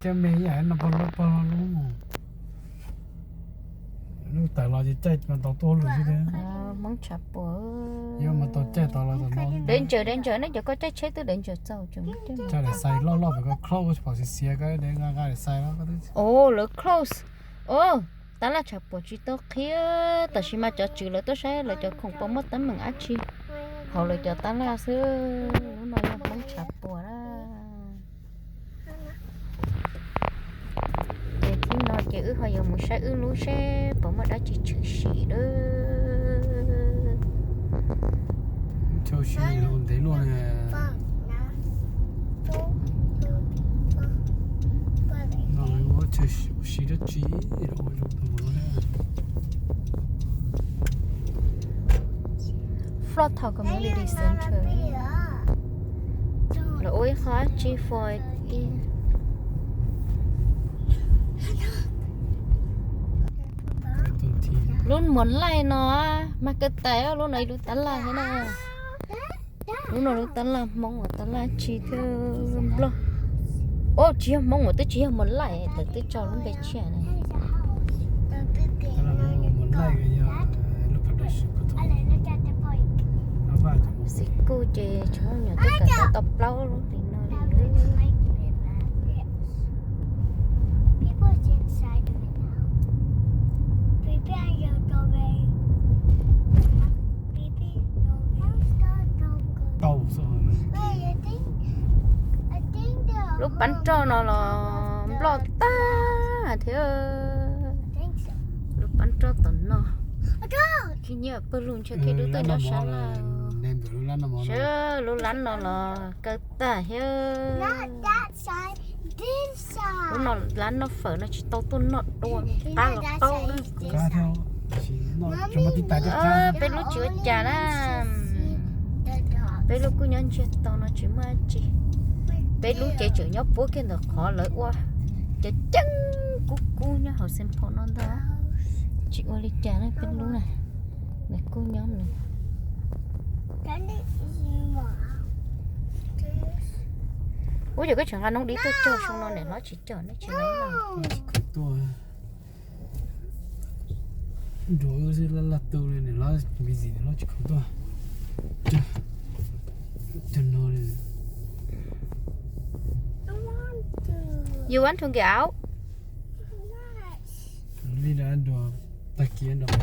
Cov me ib yam no pog lub, pog lub mus. Lub tawm los ces caij mas tau tuaj lug xwb thiab. Hmoob tshav puam. Yuav mas tau caij tau los tom no. Danger, danger, nej cov koj caij tsheb twb danger txaus. Caij daim xais loj loj pem koj close, pom xiav xiav koj nqa nqa daim xais los koj twb. Os, lawv close. Os, tab laj tshav puam tsis tau qhib, tab sis mas cov tswv lawv tuaj saib lawv cov khoom puas muaj teeb meem dab tsi hauv lawv cov tab laj xwb. Lub no yog Hmoob tshav puam na. Ces thib no ces wb ho yuav mus saib wb lub seb puas muaj dab tsi tshwm sim lawm. Chaw si ntev luaj na. No ua chaw si dab tsi los ua zoo tau mus no na. Flood Town Community Center. Lawv ua ib qho dab tsi for lub muas laij no mas kawg tas, lub no ib lub tab laj thiab na. Lub no lub tab laj Hmoob uas tab laj tsis thiab Nplog. Os, tsis yog Hmoob uas twb tsis yog muas laij, lawv twb tso lub npe tshiab na. Xib kuj ces tsis muaj nyuam twb kawm tau plaub lub li no li. Lub pab roj no los nploj tag thiab. Lub pab roj tom no. Khib nyiab pawg lug ntshe khib dub tuaj nyob sab laj. Saib lub lab no los kawg tag thiab. Lub no lab noj fawm no tsis tau tuaj noj dua, qab los qaub na. Peb lub tsis ua cas na. Peb lub kuj nyob ntsiag to no tsis muaj dab tsi. Peb lub ces tseem nyob puab kiag ntawm qhov lawv ua ceev ceev kub kub nyob hauv Saint Paul no ntag. Tsis ua li cas na peb lub na. Nws kuj nyob nws. Ub, yog koj tseem nqa noob dib tuaj cog xyoo no niam hlob tsis cog ne tsis lab no. Nrog wb xwb laj laj tu li niam hlob busy niam hlob tsis khoom tuaj. Cog no li. You want to get out? Li nrog tag kis nrog.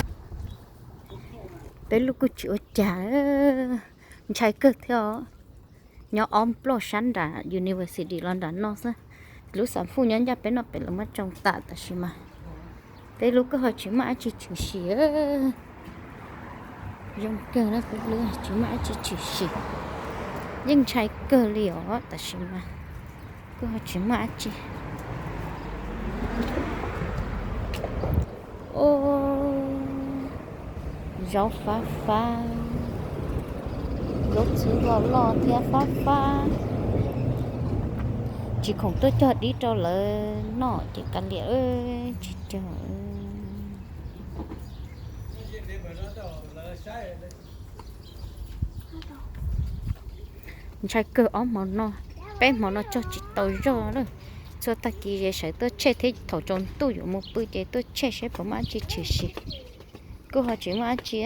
Peb lub kuj tsis ua cas, ntshai kawg thiab os. Nyob ob nploj sab nram university los nram no xwb. Lub xam fuj nyob ncaj peb no pem lawv muab tsoo tas tab sis mas peb lub kuj ho tsis muaj dab tsi tshwm sim. Zoo kawg na, peb lub tsis muaj dab tsi tshwm sim. Yeej ntshai kawg li os tab sis mas kuj ho tsis muaj dab tsi. Zaub fab fab, zaub txhwb loj loj thiab fab fab. Tsis khoom tuaj cog dib rau lawv noj ces kav liam, tsis cog. Ntshai kawg ob hmo no, peb hmo no cog tsis tau zog lawm. Txhua tag kis sawv tuaj tshiab thiab thaum tsaus ntuj yuav mus pw ces tuaj tshiab saib puas muaj dab tsi tshwm sim. Kuj ho tsis muaj dab tsi.